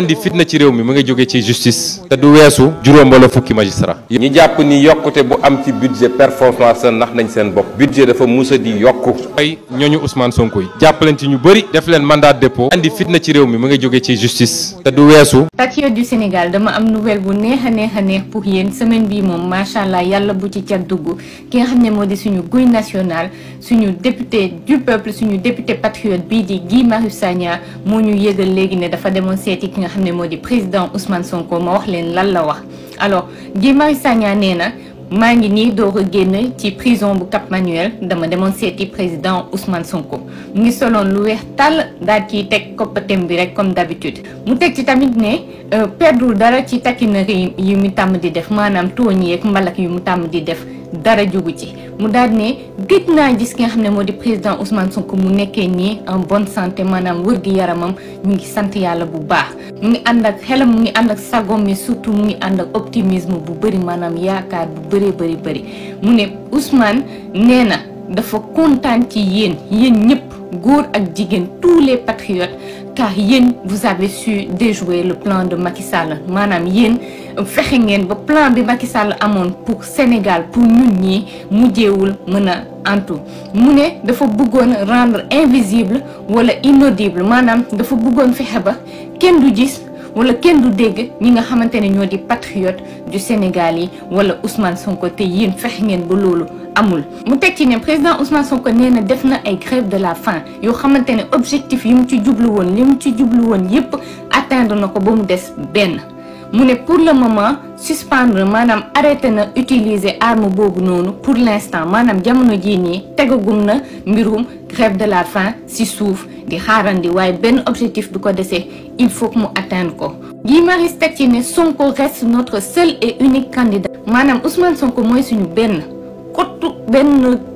andi fitna ci réew mi mu ngi jóge ci justice te du weesu juróom wala fukki magistrat ñi jàpp ni yokkute bu am ci budget performance ndax nañ seen bopp budget dafa musa di yokku ay ñooñu Ousmane Sonko yi jàpp leen ci ñu bëri def leen mandat de dépôt andi fitna ci réew mi mu ngi jóge ci justice te du weesu. patriote du Sénégal dama am nouvelle bu neex a neex pour yéen semaine bii moom macha allah yàlla bu ci cat dugg ki nga xam ne moo di suñu guy national suñu député du peuple suñu député patriote bii di Guy Marius Sagna moo ñu yëgal léegi ne dafa demoon seeti ki nga xam ne moo di président Ousmane Sonko ma wax leen lan la wax. alors Guy Marius Sagna nee na maa ngi nii door a génn ci prison bu Cap Manuel dama demoon seeti président Ousmane Sonko mu ngi soloon lu weex tàll daal ciy teg koppatem bi rek comme d'habitude mu teg ci tamit ne perdul dara ci taquinerie yu mu tàmm di def maanaam tooñ yeeg mbalak yu mu tàmm di def dara jugu ci mu daal ne gëj naa gis ki nga xam ne moo di président Ousmane Sonko mu nekkee nii en bonne santé maanaam wër gi yaramam mu ngi sant yàlla bu baax mu ngi ànd ak xelam mu ngi ànd ak sagom mais surtout mu ngi ànd ak optimisme bu bëri maanaam yaakaar bu bëri mu ne Ousmane nee na dafa kontaan ci yéen ñëpp góor ak jigéen tous les patriotes car yéen vous avez su déjouer le plan de Macky Sall maanaam yéen fexe ngeen ba plan bi Macky Sall amoon pour Sénégal pour ñun ñi mujjeewul mën a antu mu ne dafa bëggoon rendre invisible wala inaudible maanaam dafa bëggoon fexe ba kenn du gis wala kenn du dégg ñi nga xamante ne ñoo di patriote du Sénégal yi wala Ousmane Sonko te yéen fexe ngeen ba loolu amul. mu teg ci ne président Ousmane Sonko nee na def na ay grève de la faim yoo xamante ne objectif yi mu ci jublu woon yépp atteindre na ko ba mu des benn. mu ne pour le moment suspendre maanaam arrêté na utiliser arme boobu noonu pour l'instant maanaam jamono jii nii tegagum na mbirum grève de la faim ci suuf di xaarandi waaye benn objectif bi ko desee il faut que mu atteindre ko. Guy Marius teg ci ne Sonko reste notre seul et unique candidat maanaam Ousmane Sonko mooy suñu benn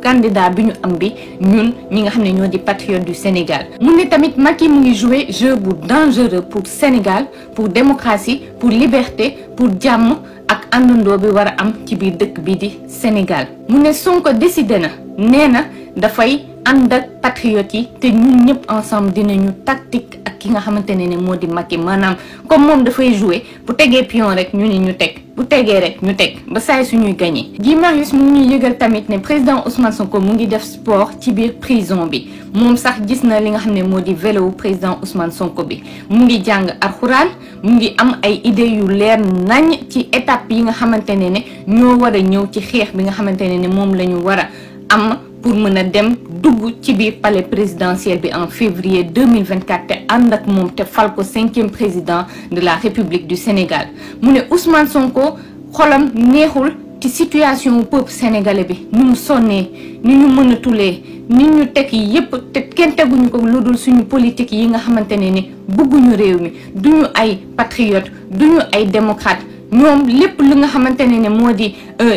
candidat bi ñu am bi ñun ñi nga xam ne ñoo di patriote du Sénégal. mu ne tamit Macky mu ngi jouer jeu bu dangereux pour Sénégal pour démocratie pour liberté pour jàmm ak àndandoo bi war a am ci biir dëkk bi di Sénégal. mu ne Sonko décidé na nee na dafay ànd ak patriote yi te ñun ñëpp ensemble dinañu tactique ak ki nga xamante ne moo di Macky maanaam comme moom dafay jouer bu tegee pion rek ñu ne ñu teg bu tegee rek ñu teg ba saay suñuy gagné. Guy Marius mu ngi ñuy yëgal tamit ne président Ousmane Sonko mu ngi def sport ci biir prison bi moom sax gis na li nga xam ne moo di vélo président Ousmane Sonko bi mu ngi jàng alxuraan mu ngi am ay idées yu leer nañ ci étape yi nga xamante ne ñoo war a ñëw ci xeex bi nga xamante ne moom la ñu war a am pour mën a dem dugg ci biir palais présidentiel bi en février 2024 te ànd ak moom te fal ko 5e président de la République du Sénégal. mu ne Ousmane Sonko xolam neexul ci situation peuple sénégalais bi ni mu sonnee ni ñu mën a tulee ni ñu teg yépp te kenn teguñu ko lu dul suñu politique yi nga xamante ne bëgguñu réew mi duñu ay patriote duñu ay démocrate ñoom lépp li nga xamante ne moo di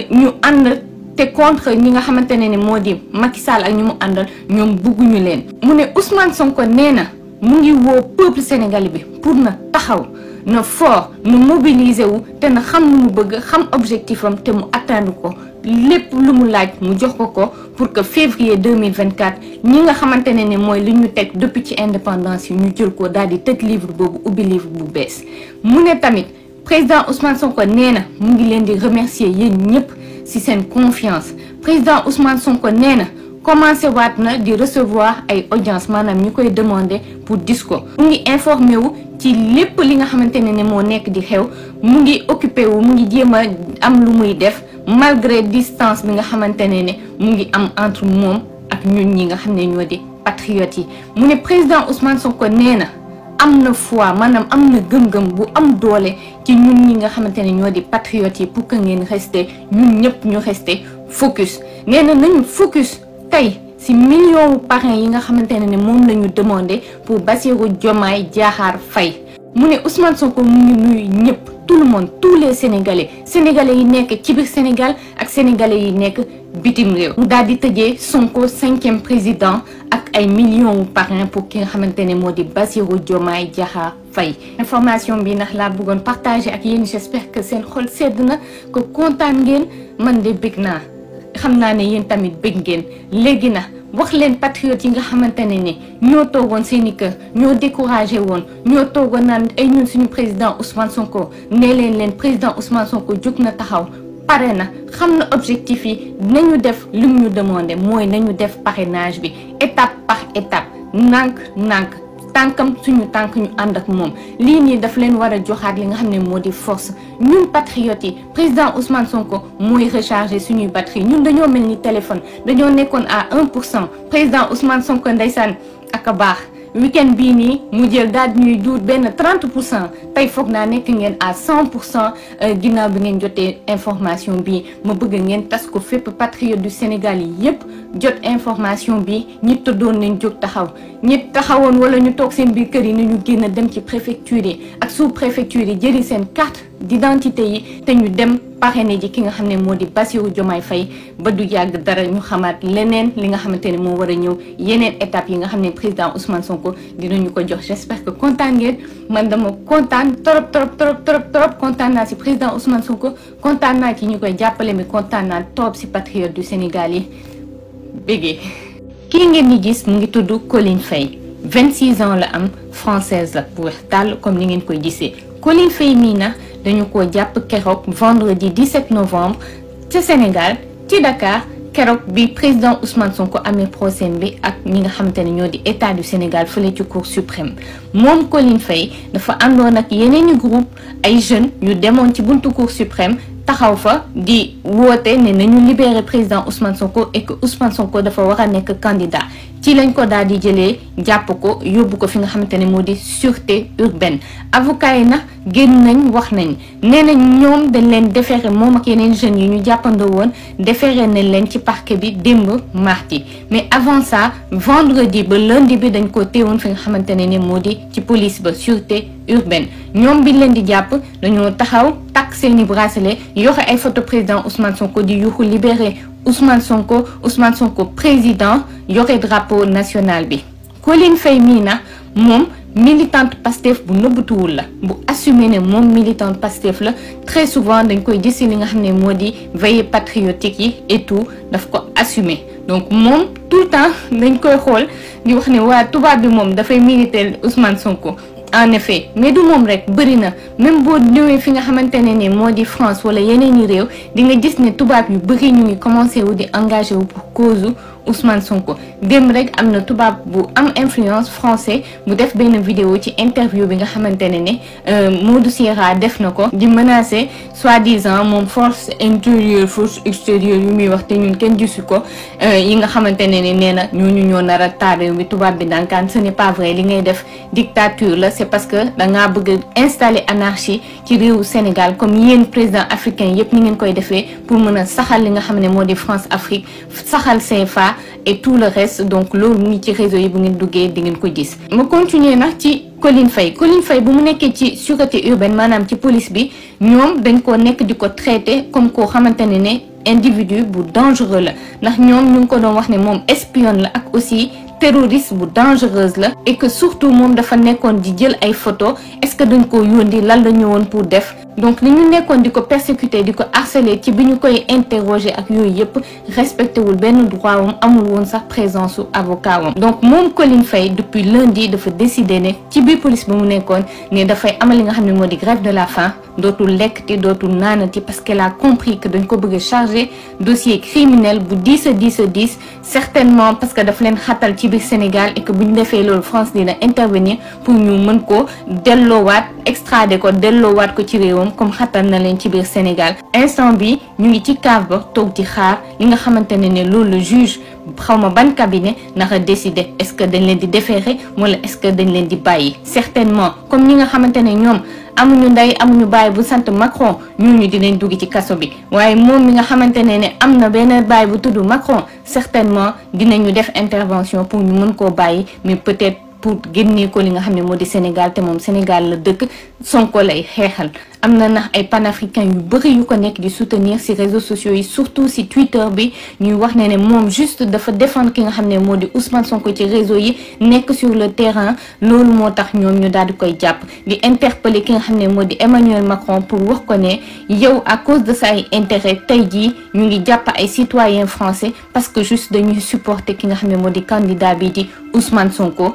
ñu ànd te contre ñi nga xamante ne moo di Macky Sall ak ñi mu àndal ñoom bëgguñu leen. mu ne Ousmane Sonko nee na mu ngi woo peuple sénégalais bi pour na taxaw na fort na mobiliser wu te na xam lu mu bëgg xam objectif am te mu atteindre ko lépp lu mu laaj mu jox ko pour que février 2024 ñi nga xamante ne mooy li ñu teg depuis ci indépendance yi ñu jël ko daal di tëj livre boobu ubbi livre bu bees. mu ne tamit président Ousmane Sonko nee na mu ngi leen di remercier yéen ñëpp ci seen confiance président Ousmane Sonko nee na commencé waat na di recevoir ay audience maanaam ñu koy demander pour gis ko mu ngi informé wu ci lépp li nga xamante ne moo nekk di xew mu ngi occupé wu mu ngi jéem a am lu muy def malgré distance bi nga xamante ne mu ngi am entre moom ak ñun ñi nga xam ne ñoo di patriotes yi. mu ne président Ousmane Sonko nee na am na foi maanaam am na gëm-gëm bu am doole ci ñun ñi nga xamante ne ñoo di patriotes yi pour que ngeen rester ñun ñëpp ñu rester focus. nee na nañu focus tey ci millions parrains yi nga xamante ne moom la ñu demandé pour Bassirou Diomaye Diakhar Faye. mu ne Ousmane Sonko mu ngi nuyu ñëpp tout le monde tous les sénégalais yi nekk ci biir Sénégal ak sénégalais yi nekk bitim réew. mu daal di tëjee Sonko 5e président ak ay millions parrains pour ki nga xamante ne moo di Bassirou Diomaye Diakhar Faye. information bi ndax laa bëggoon partager ak yéen j'espère que seen xol sedd na ko kontaan ngeen man de bëgg naa xam naa ne yéen tamit bëgg ngeen léegi na wax leen patriotes yi nga xamante ne ñoo toogoon seeni kër ñoo découragé woon ñoo toogoon naan ay ñun suñu président Ousmane Sonko nee leen président Ousmane Sonko jóg na taxaw pare na xam na objectif yi nañu def li mu ñu demandé mooy nañu def parrainage bi étape par étape nànk tànkam suñu tànk ñu ànd ak moom lii nii daf leen war a joxaat li nga xam ne moo di force ñun patriotes yi président Ousmane Sonko mooy recharger suñuy batterie ñun dañoo mel ni téléphone dañoo nekkoon à 1% président Ousmane Sonko ndeysaan ak a baax week-end bii nii mu jël daal ñuy duut benn 30% tey foog naa nekk ngeen à 100% ginnaaw bi ngeen jotee information bi ma bëgg ngeen tas ko fépp patriote du Sénégal yi yépp jot information bi ñi tëddoon nañ jóg taxaw ñi taxawoon wala ñu toog seen biir kër yi nañu génn dem ci préfecture yi ak sous-préfecture yi jëri seen carte d'identité yi te ñu dem parrainé ji ki nga xam ne moo di Bassirou Diomaye Faye ba du yàgg dara ñu xamaat leneen li nga xamante ne moo war a ñëw yeneen étapes yi nga xam ne président Ousmane Sonko dinañu ko jox j'espère que kontaan ngeen man dama kontaan trop kontaan naa si président Ousmane Sonko kontaan naa ci ñu koy jàppale mi kontaan naa trop si patriote du Sénégal yi bégee kii ngeen di gis mu ngi tudd Coline Faye 26 ans la am française la bu weex tàll comme ni ngeen koy gisee Coline Faye mii na dañu ko jàpp keroog vendredi 17 novembre ca Sénégal ci Dakar keroog bi président Ousmane Sonko amee procès bi ak ñi nga xamante ne ñoo di état du Sénégal fële ci cour suprême moom Coline Faye dafa àndoon ak yeneeni groupe ay jeunes yu demoon ci buntu cour suprême taxaw fa di woote ne nañu libérer président Ousmane Sonko et que Ousmane Sonko dafa war a nekk candidat ci lañ ko daal di jëlee jàpp ko yóbbu ko fi nga xamante ne moo di sûreté urbaine avocat yi nag génn nañ wax nañ nee nañ ñoom dañ leen déféré moom ak yeneen jeunes yi ñu jàppandoo woon déféré nañ leen ci parquet bi démb mardi mais avant ça vendredi ba lundi bi dañ ko téewoon fi nga xamante ne moo di ci police ba sûreté urbaine ñoom biñ leen di jàpp dañoo taxaw takk seeni bracelet yoxe ay photo président Ousmane Sonko di yuuxu libéré Ousmane Sonko président yore drapeau national bi Coline Faye mii na moom militante Pastef bu nëbbatuwul la bu assumé ne moom militante Pastef la très souvent dañ koy gis li nga xam ne moo di veillée patriotique yi et tout daf ko assumé donc moom tout le temps dañ koy xool di wax ne waa tubaab bi moom dafay militer Ousmane Sonko en effet mais du moom rek bëri na même boo ñëwee fi nga xamante ne moo di France wala yeneen i réew di nga gis ne tubaab yu bëri ñu ngi commencé wu di engagé wu pour cause Ousmane Sonko dem rek am na tubaab bu am influence français bu def benn vidéo ci interview bi nga xamante ne Modou Sierra def na ko di menacer soi-disant moom force intérieure force extérieure yu muy wax te ñun kenn gisu ko yi nga xamante ne nee na ñooñu ñoo nar a taal réew mi tubaab bi dankaan ce n'est pas vrai li ngay def dictature la c'est parce que dangaa bëgg installer anarchie ci réewu Sénégal comme yéen président africain yépp ni ngeen koy defee pour mën a saxal li nga xam ne moo di France Afrique saxal CFA et tout le reste donc loolu mu ngi ci réseau yi bu ngeen duggee di ngeen ko gis. ma continuer nag ci Coline Faye bu mu nekkee ci sûreté urbaine maanaam ci police bi ñoom dañ ko nekk di ko traité comme koo xamante ne individu bu dangereux la ndax ñoom ñu ngi ko doon wax ne moom espionne la ak aussi terroriste bu dangereuse la et que surtout moom dafa nekkoon di jël ay photo est-ce que dañ ko yóndi lan la ñëwoon pour def donc ni ñu nekkoon di ko persécuter di ko harceler ci bi ñu koy interroger ak yooyu yëpp respecté wul benn droit wam amul woon sax présence su avocat wam donc moom Coline Faye depuis lundi dafa décider ne ci biir police bi mu nekkoon ne dafay amal li nga xam ne moo di grève de la faim dootul lekkati dootul naanati parce qu'elle a compris que dañ ko bëgg a charger dossier criminel bu 10 certainement parce que daf leen xatal ci biir Sénégal et que bu ñu defee loolu France dina intervenir pour ñu mën ko delloowaat extrader ko delloowaat ko ci réewam comme xatal na leen ci biir Sénégal instant bi ñu ngi ci cave ba toog di xaar li nga xamante ne loolu le juge xawma ban cabinet naka décider est-ce que dañ leen di déférer wala est-ce que dañ leen di bàyyi certainement comme ñi nga xamante ne ñoom amuñu ndey amuñu baay bu sant Macron ñooñu dinañ dugg ci kaso bi waaye moom mi nga xamante ne am na benn baay bu tudd Macron certainement dinañu def intervention pour ñu mën koo bàyyi mais peut-être pour génnee ko li nga xam ne moo di Sénégal te moom Sénégal la dëkk Sonko lay xeexal. am na nax ay panafricains yu bëri yu ko nekk di soutenir ci réseaux sociaux yi surtout ci Twitter bi ñuy wax ne moom juste dafa défendre ki nga xam ne moo di Ousmane Sonko ci réseau yi nekk sur le terrain loolu moo tax ñoom ñu daal di koy jàpp di interpeller ki nga xam ne moo di Emmanuel Macron pour wax ko ne yow à cause de sa ay intérêt tey jii ñu ngi jàpp ay citoyens français parce que juste dañuy supporter ki nga xam ne moo di candidat bi di Ousmane Sonko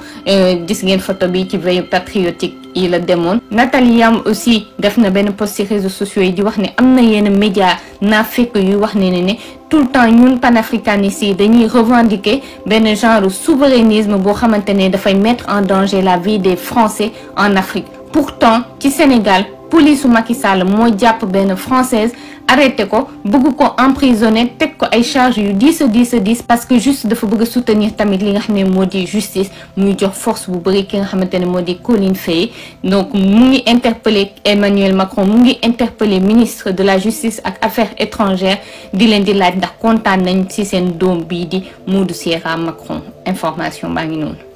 gis ngeen photo bi ci veille patriotique yi la demoon. Nathalie Yam aussi def na benn post ci réseaux sociaux yi di wax ne am na yenn média naa fekk yu wax ne tout le temps ñun panafricanistes yi dañuy revendiquer benn genre souverainisme boo xamante ne dafay mettre en danger la vie des Français en Afrique. Pourtant ci Sénégal police su Macky Sall moo jàpp benn française arrêté ko bëgg ko emprisonner teg ko ay charges yu 10 parce que juste dafa bëgg a soutenir tamit li nga xam ne moo di justice muy jox force bu bëri ki nga xamante ne moo di Colline Faye. donc mu ngi interpeller Emmanuel Macron mu ngi interpeller ministre de la justice ak affaires étrangères di leen di laaj ndax kontaan nañ ci seen doom bii di Modou Sierra Macron. information baa ngi noonu.